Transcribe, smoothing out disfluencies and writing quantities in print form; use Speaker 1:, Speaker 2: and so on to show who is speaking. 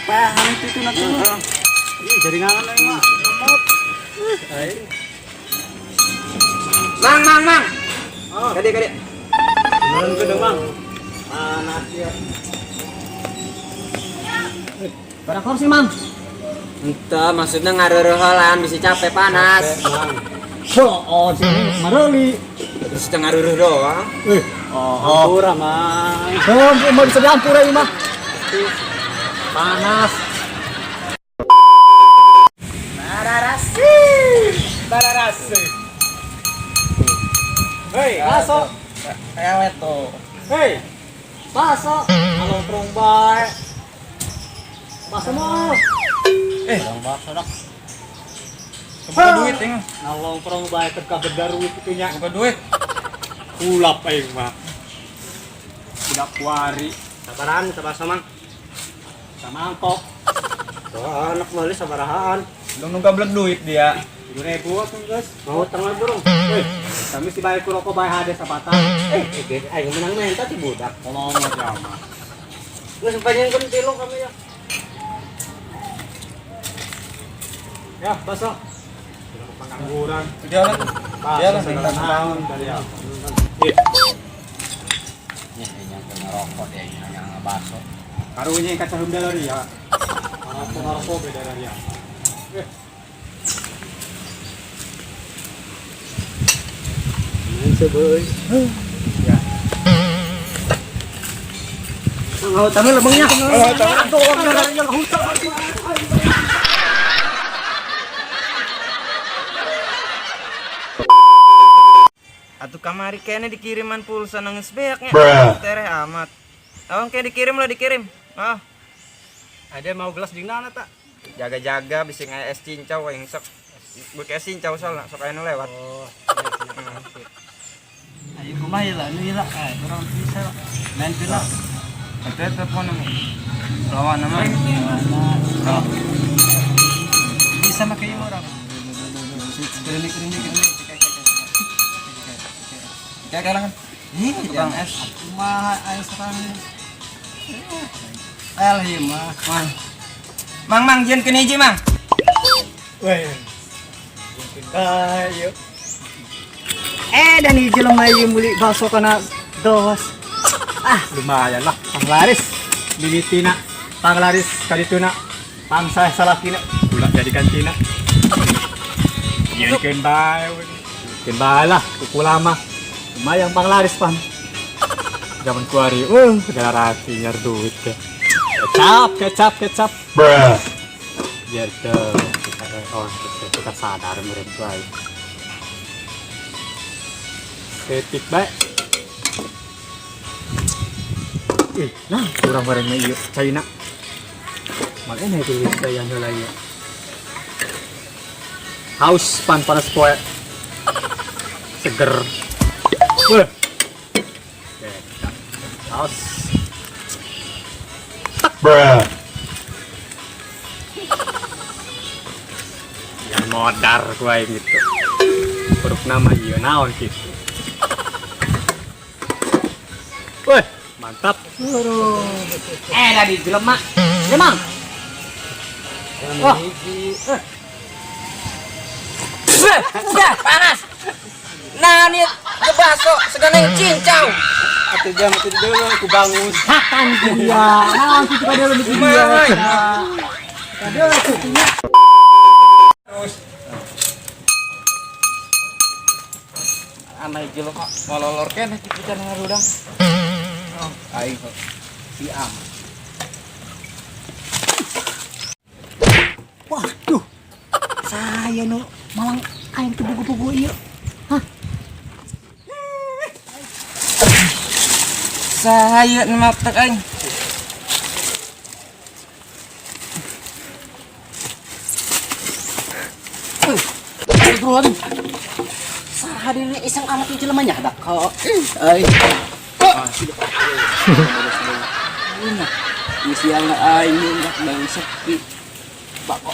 Speaker 1: Pahan itu itu nanti.
Speaker 2: Ih, jaringan aing mah. Lemot. Aing.
Speaker 3: Mang, mang, mang.
Speaker 2: Oh.
Speaker 3: Kade, kade.
Speaker 2: Beneran ke dong, Mang. Panas ya.
Speaker 1: Barang sih, Mang.
Speaker 3: Entah, maksudnya ngaruruh bisa capek panas.
Speaker 1: Oh, oh, sini mareli.
Speaker 3: Terus setengah ruruh doang.
Speaker 1: Oh,
Speaker 2: Hampura, Mang.
Speaker 1: oh, mau bisa diampura ini mah.
Speaker 2: Panas.
Speaker 1: Bararasi.
Speaker 2: Bararasi. Hei, masuk.
Speaker 3: Pelet tuh.
Speaker 2: Hei.
Speaker 1: Masuk.
Speaker 2: Nongkrong bae.
Speaker 1: Masuk mau.
Speaker 3: Orang bakso dak. Buka duit ini.
Speaker 2: Nongkrong bae teka bedaruit itunya.
Speaker 3: Buka duit.
Speaker 2: Kulap aing mah. Budak kuari
Speaker 1: Sabaran, sabar sama.
Speaker 2: Sama angkok.
Speaker 1: Wah, anak meuli sabarahaan.
Speaker 3: Belum nunggu duit dia.
Speaker 2: 7.000 atuh geus.
Speaker 1: Mau tengah burung.
Speaker 2: Hei, kami si bae ku rokok bae hade sabatang.
Speaker 1: Eh, aing menang menta ti budak.
Speaker 2: Tolong aja mah.
Speaker 1: Geus panjang kun tilu kami ya.
Speaker 2: Ya, bakso. Sudah pengangguran.
Speaker 3: Dia lah. Dia lah
Speaker 2: Bakso segala naon dari apa.
Speaker 3: Ya, yang kena rokok dia yang bakso.
Speaker 2: Karunya kaca hum dari ya. Rokok rokok beda dari ya. Eh,
Speaker 1: Seboy.
Speaker 2: ya.
Speaker 1: Ngau tangan lebengnya.
Speaker 3: Atuh kamari kayaknya dikiriman pulsa nangis beaknya. Tereh amat. Awang kayak dikirim lah dikirim. Ah,
Speaker 2: Ada mau gelas jeung naon eta?
Speaker 3: jaga-jaga bisa ngai es cincau aing sok. Buka es cincau soalnya sok aya nu lewat.
Speaker 2: Oh,
Speaker 1: Ayo kumaha lah, nu lah. Eh, urang bisa. Main pila.
Speaker 3: Itu telepon lawan nama.
Speaker 1: Bisa make ieu urang. Kering kering kering.
Speaker 3: Kayak kalangan. Ih, tukang es.
Speaker 1: Kumaha aing serang. El ieu mah.
Speaker 3: Mang. Mang, mang, jieun keun hiji, Mang.
Speaker 2: Weh. Ayo.
Speaker 1: Eh, dan hiji lemah ieu meuli bakso kana dos.
Speaker 2: Ah, lumayan lah. Panglaris. Mimitina. Panglaris kadituna. Pangsa salakina. Ulah jadi kantina. Jieunkeun bae. Keun bae lah, kukula mah. Lumayan panglaris pan. Zaman kuari, segala rati nyar duit ke. Kecap, kecap, kecap. Biar ke kita oh, kita sadar meureun bae. Setik bae. Ih, nah, kurang bareng mah ieu China. Makanya itu saya heula ieu. Haus pan panas poe. Seger. Wah. Haus. Yang modar gua gitu. Huruf nama ieu naon gitu. Wah, mantap.
Speaker 1: Eh, dari jelema. Ya, Mang. Wah.
Speaker 3: Dah, panas. Nah, nih ke bakso segala yang cincau.
Speaker 2: Atuh jam atuh dulu aku bangun.
Speaker 1: Hakan dia. Naon kitu ka lebih dia. Kada kitu.
Speaker 3: Terus. Aneh jelema mololor keneh kitu can ngarudang. Oh, aing kok. Si am.
Speaker 1: Waduh. Saya nu malang aing teu bugu-bugu ieu. Hah?
Speaker 3: Saya nu matek aing.
Speaker 1: Astagfirullahaladzim. Saha diri iseng amat ieu jelema nya dak ka. Ai. Nah, siang aing ndak bang sepi. Bako.